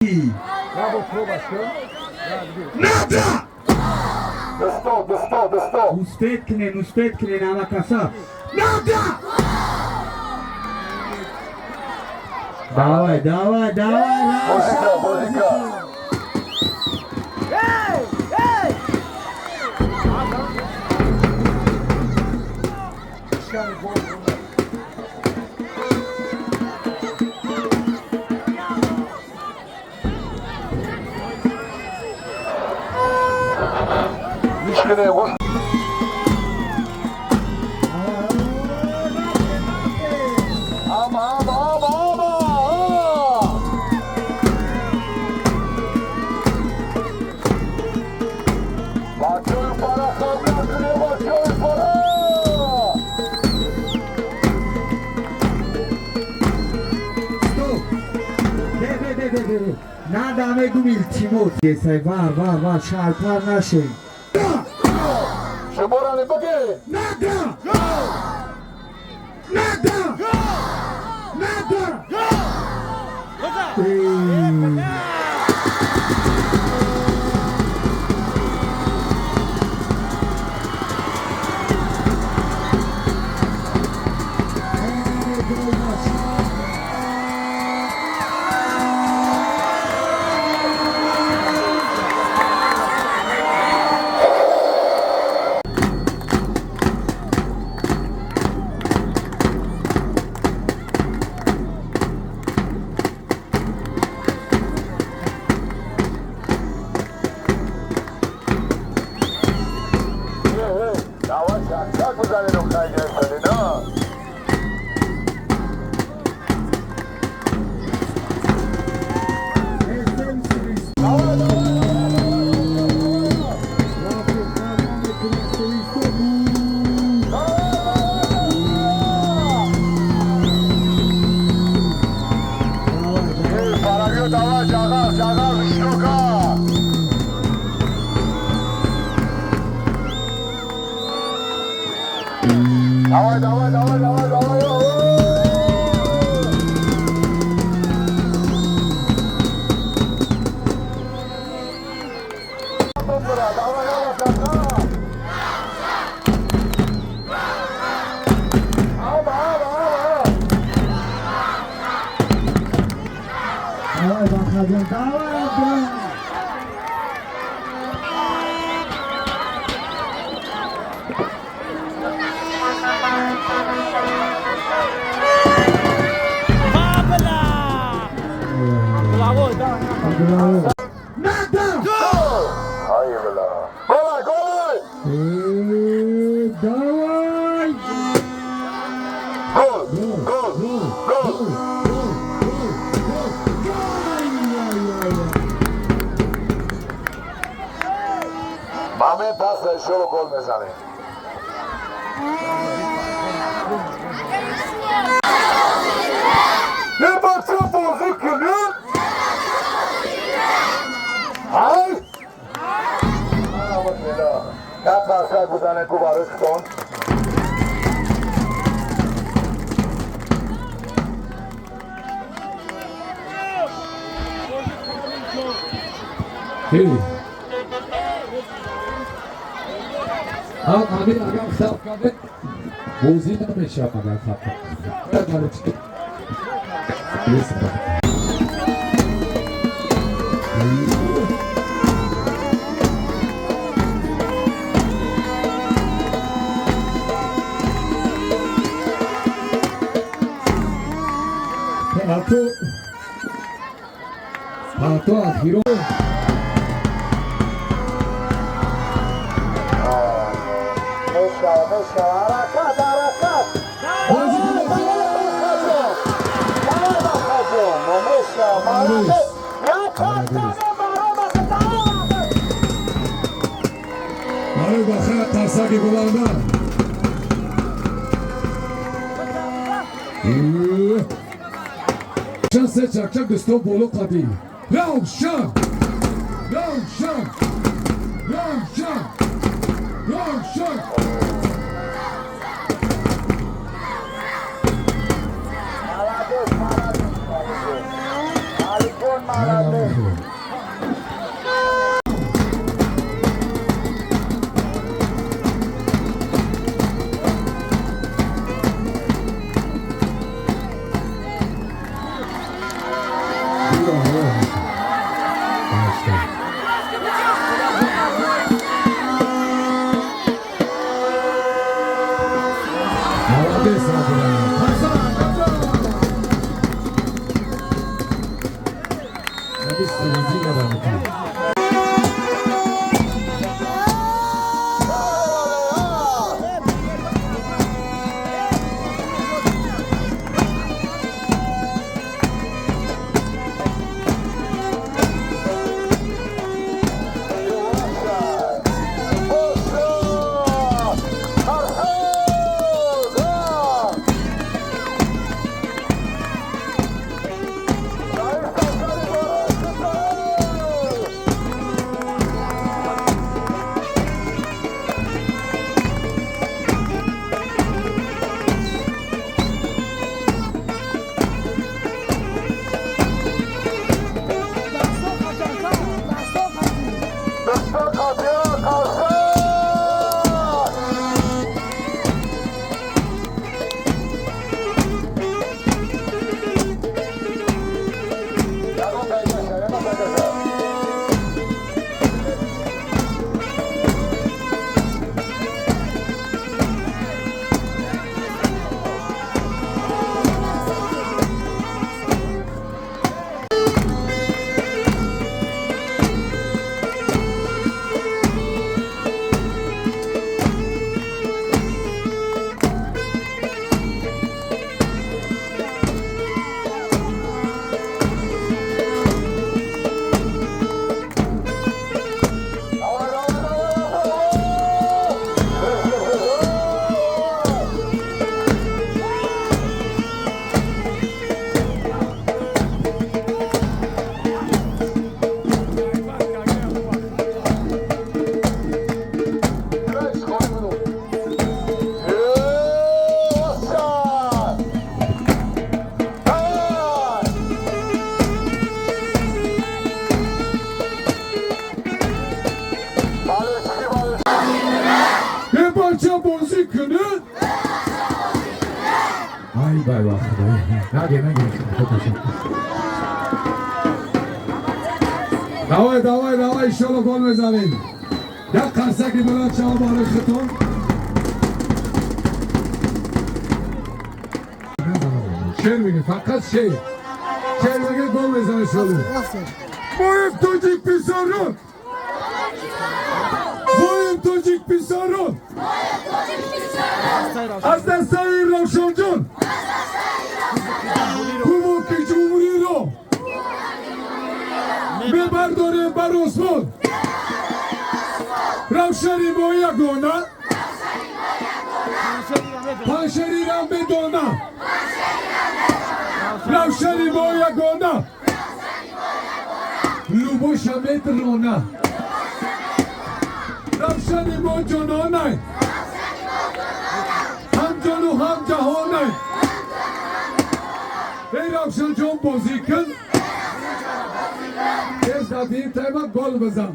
Надо! Дасто, дасто, дасто. Успеть кунен, успеть кунен, ҳама каса. Надо! Давай, давай, давай. Бозика, бозика. Эй! Эй! Мишкине, вот. Ама, ама, ама, ама! А! Бачои пара хаб накунем, бачои пара! Стоп! Бе, бе, бе, бе, бе. Надо мегум, илтимос. Есай, вар, вар, вар, шалпар нашем. Шумора не буги! Надо! Надо! Надо! Эй! Эй, гол. Эй, эй, давай, чак-чак бизанед, ухай гирифтани, на? Давай, давай, давай, давай, давай! Эй, Фарагё, давай, ҷағал, ҷағал, иштирока! Давай, давай, давай, давай, давай! Ой! Давай, давай, ҷағал! Ама, ама, ама! Давай, Бахаджан, давай, Абдулла! Бабла! Головой, да. Абдулла. Надо! Ай, бля! Голай, голай! Эй, давай! Гол! Гол! Гол! Гол! Гол! Гол! Гол! Гол! Ай-яй-яй! Маме пас решило гол мезанем. Не бача бозӣ кунем? Ай! Як қарсак бизанем ку барои хитон. Hey. Амир агар хап карде, бозӣ намешавад, агар хап кард. Пато пато ахиро. Мешава, мешава, ҳаракат, ҳаракат! Бозӣ. Давай, Бахаҷон, мешава, молодец! Як қарсак барои давай! Барои Баха қарсаки баланда. Равшан се чакчак, дӯсто, боло қадӣ. Равшан, Равшан, Равшан, Равшан! Молодец, молодец, Алиҷон, молодец! худо. Молодец, Абдулла. Ай бай ва худой. Наге, наге. Давай, давай, давай, иншалло гол мезанем. Як қарсаки баланд шава барои худтон. Шер мегӣ, фақат шер. Шер мегӣ гол мезанӣ шолу. Моем тоҷик писарон. Моем тоҷик писарон. Аз дастаи Равшанҷон. Кубоки ҷумҳуриро мебардорем бар осмон. Равшани мо ягона, панҷшерирам медона. Равшани мо ягона, Любоша метрона. Равшани мо ҷононай, ҳам ҷону ҳам ҷаҳонай. Эй Равшанҷон, бозӣ кун, тез дадиим тайма гол бизан.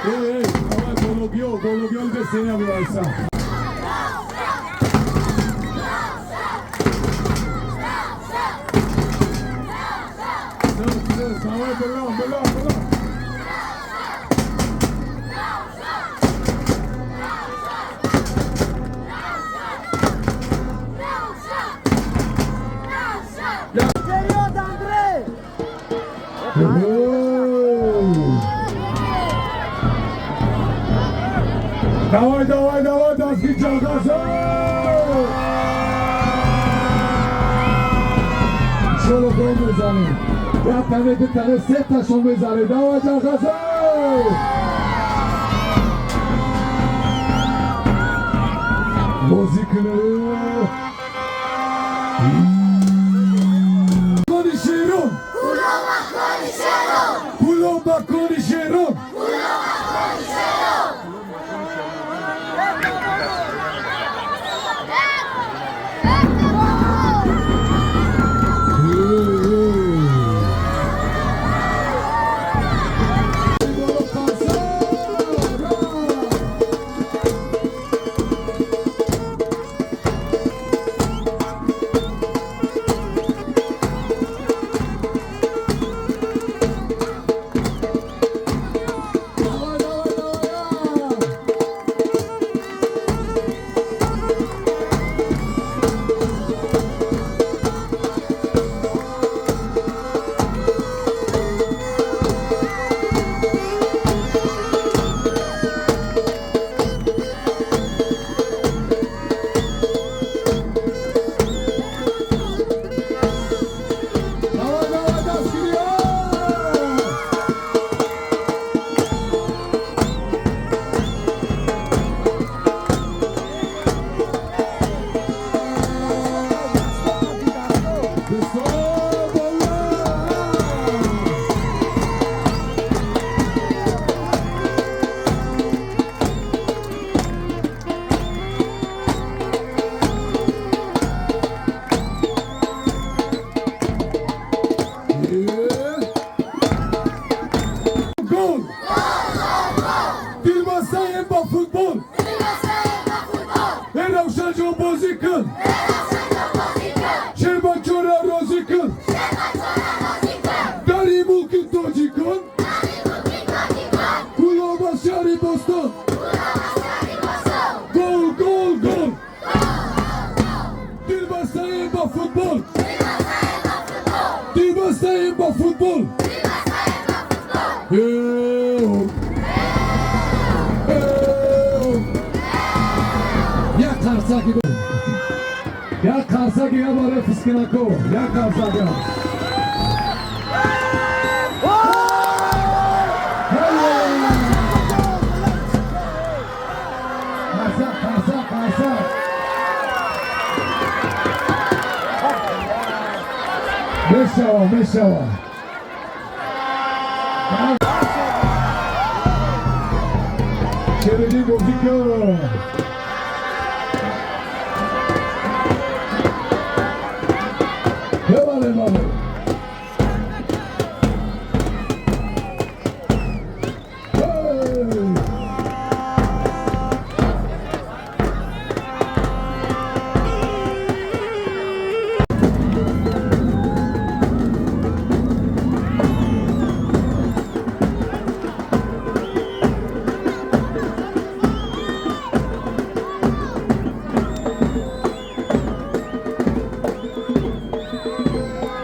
Ey, давай, Gologyol, Gologyol deseni yapıyorsa. Давай, балам, балам, балам. Вперед, Андрей! Давай, давай, давай, дастги ҷалғазо! Иншолло гол мезанем. Як тане, ду тане, се ташон мезанем. Давай, ҷалғазо! Бозӣ кунед. Кони шерон! Кулом макони шерон! Давай, давай, давай! Давай, давай, дастгирӣ! Бисобалла! Гол! Дилбастаем ба футбол! Эй, Равшанҷон, бозӣ кун! Шербачора розӣ кун! Дари мулки тоҷикон! Кулоб аз шаҳри Бостон! Гол, гол, гол! Дилбастаем ба футбол! Дилбастаем ба футбол! Эу! Эу! Як қарсаки, як қарсаки я барои Фискинако, як қарсаки. Қарсак, қарсак, қарсак. Мешава, мешава. Шеридин бозӣ кун. Бале, бале. Эй!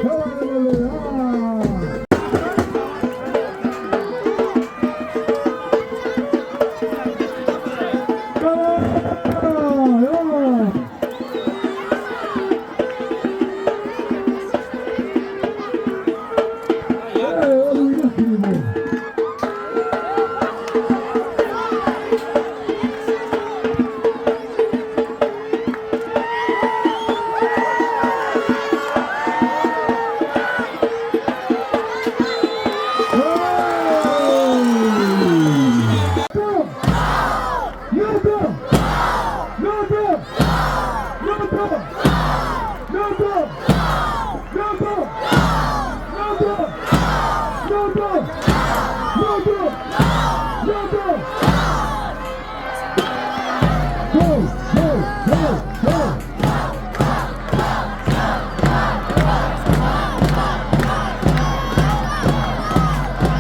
Бале, бале, а! А! Эй, олуй, нахрен. Go, go, go, go!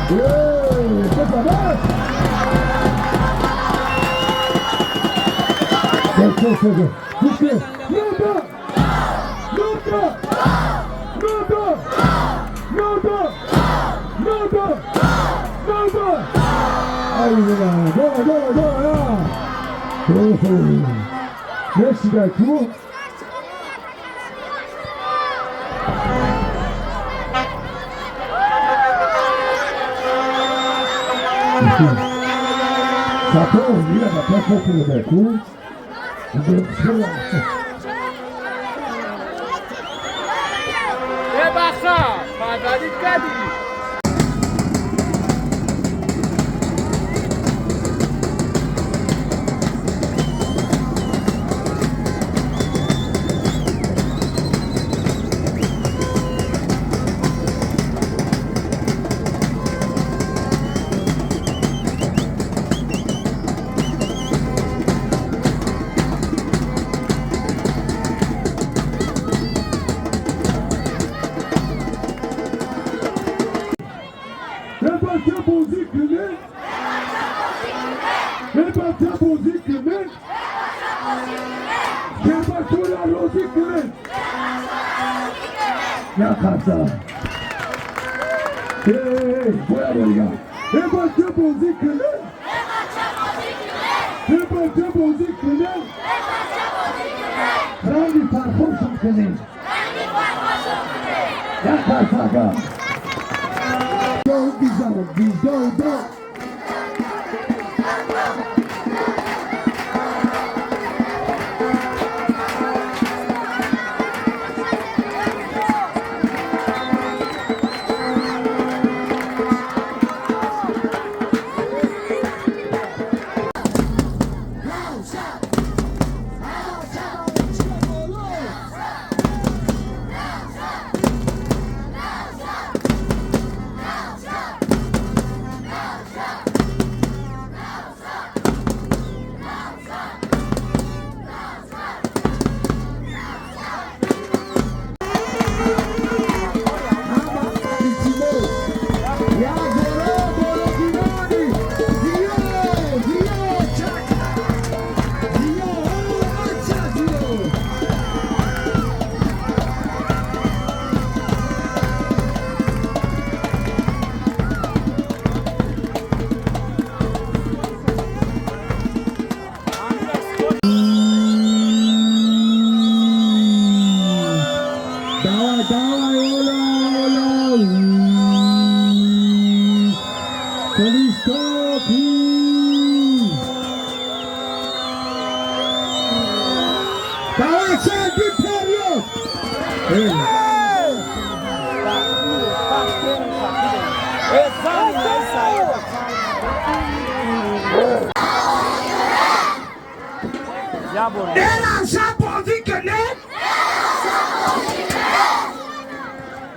Эй, попадать! Go, go, go, go. Пушки! Надо! Надо! Надо! Надо! Надо! Надо! Ай, да, да, да, да! Охо! Мерси, ку? Сатор, мира, да, ку?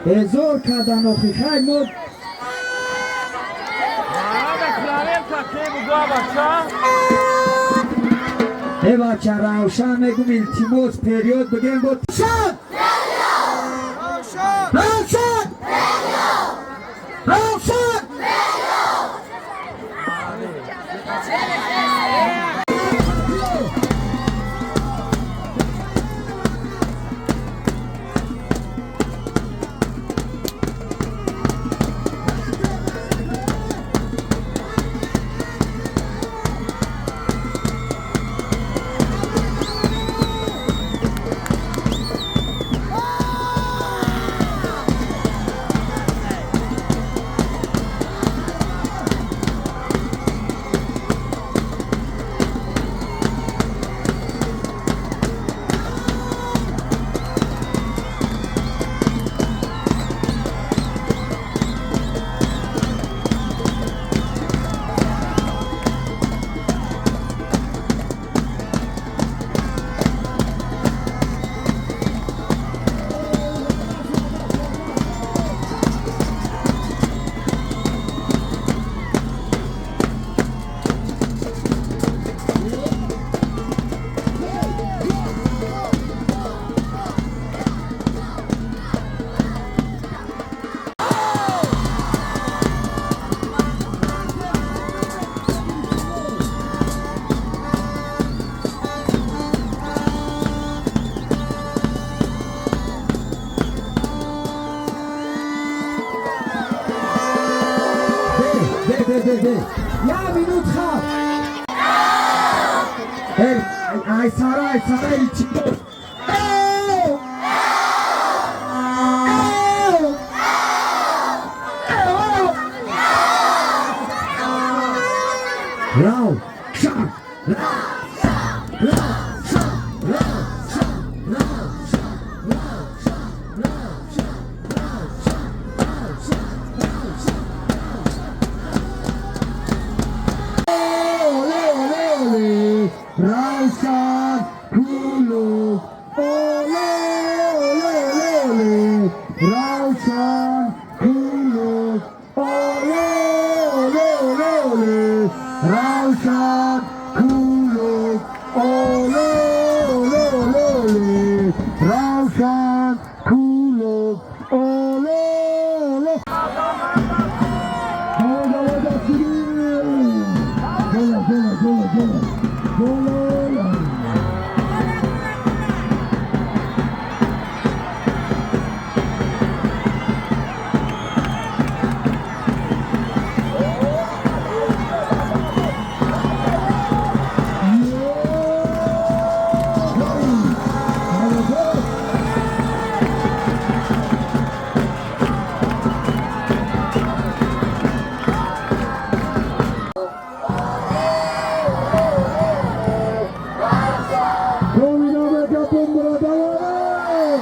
هزار کردن آخی خیلی ما ای بچه روشن میگم التیموس پریود بگیم با شد روشن روشن Ya minut خب ای سارا ای سارا ای چی راو شا راو شا راو شا راو شا راو شا راو شا راو شا. Равшан Кулуб, оле, оле, оле, оле, Равшан Кулуб, оле, оле, оле, оле, Равшан Кулуб, оле, оле. Давай, давай, дастгирӣ! Гола, гола, гола, гола, гола. Молодец! Комина гапом бародарон!